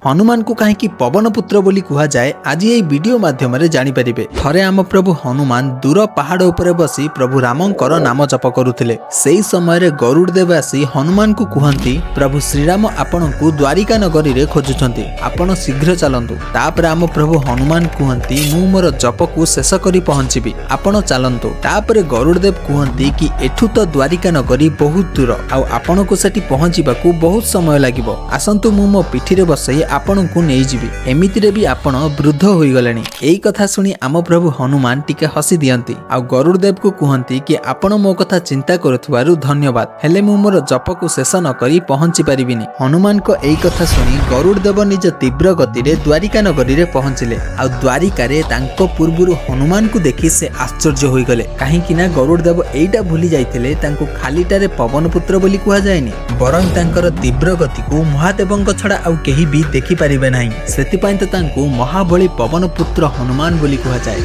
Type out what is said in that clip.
ହନୁମାନଙ୍କୁ କାହିଁକି ପବନ ପୁତ୍ର ବୋଲି କୁହାଯାଏ, ଆଜି ଏହି ଭିଡିଓ ମାଧ୍ୟମରେ ଜାଣିପାରିବେ। ଥରେ ଆମ ପ୍ରଭୁ ହନୁମାନ ଦୂର ପାହାଡ଼ ଉପରେ ବସି ପ୍ରଭୁ ରାମଙ୍କର ନାମ ଜପ କରୁଥିଲେ। ସେଇ ସମୟରେ ଗରୁଡ଼ ଦେବ ଆସି ହନୁମାନଙ୍କୁ କୁହନ୍ତି, ପ୍ରଭୁ ଶ୍ରୀରାମ ଆପଣଙ୍କୁ ଦ୍ୱାରିକା ନଗରୀରେ ଖୋଜୁଛନ୍ତି, ଆପଣ ଶୀଘ୍ର ଚାଲନ୍ତୁ। ତାପରେ ଆମ ପ୍ରଭୁ ହନୁମାନ କୁହନ୍ତି, ମୁଁ ମୋର ଜପକୁ ଶେଷ କରି ପହଞ୍ଚିବି, ଆପଣ ଚାଲନ୍ତୁ। ତାପରେ ଗରୁଡ଼ ଦେବ କୁହନ୍ତି କି ଏଠୁ ତ ଦ୍ୱାରିକା ନଗରୀ ବହୁତ ଦୂର, ଆଉ ଆପଣଙ୍କୁ ସେଠି ପହଞ୍ଚିବାକୁ ବହୁତ ସମୟ ଲାଗିବ। ଆସନ୍ତୁ, ମୁଁ ମୋ ପିଠିରେ ବସେଇ ଆପଣଙ୍କୁ ନେଇଯିବି, ଏମିତିରେ ବି ଆପଣ ବୃଦ୍ଧ ହୋଇଗଲେଣି। ଏଇ କଥା ଶୁଣି ଆମ ପ୍ରଭୁ ହନୁମାନ ଟିକେ ହସି ଦିଅନ୍ତି ଆଉ ଗରୁଡ଼ ଦେବକୁ କୁହନ୍ତି କି ଆପଣ ମୋ କଥା ଚିନ୍ତା କରୁଥିବାରୁ ଧନ୍ୟବାଦ, ହେଲେ ମୁଁ ମୋର ଜପକୁ ଶେଷ ନ କରି ପହଞ୍ଚି ପାରିବିନି। ହନୁମାନଙ୍କ ଏଇ କଥା ଶୁଣି ଗରୁଡ଼ ଦେବ ନିଜ ତୀବ୍ର ଗତିରେ ଦ୍ୱାରିକା ନଗରୀରେ ପହଞ୍ଚିଲେ, ଆଉ ଦ୍ୱାରିକାରେ ତାଙ୍କ ପୂର୍ବରୁ ହନୁମାନଙ୍କୁ ଦେଖି ସେ ଆଶ୍ଚର୍ଯ୍ୟ ହୋଇଗଲେ। କାହିଁକି ନା ଗରୁଡ଼ ଦେବ ଏଇଟା ଭୁଲି ଯାଇଥିଲେ, ତାଙ୍କୁ ଖାଲିଟାରେ ପବନ ପୁତ୍ର ବୋଲି କୁହାଯାଏନି, ବରଂ ତାଙ୍କର ତୀବ୍ର ଗତିକୁ ମହାଦେବଙ୍କ ଛଡ଼ା ଆଉ କେହି ବି ଦେଖିପାରିବେ ନାହିଁ। ସେଥିପାଇଁ ତ ତାଙ୍କୁ ମହାବଳୀ ପବନ ପୁତ୍ର ହନୁମାନ ବୋଲି କୁହାଯାଏ।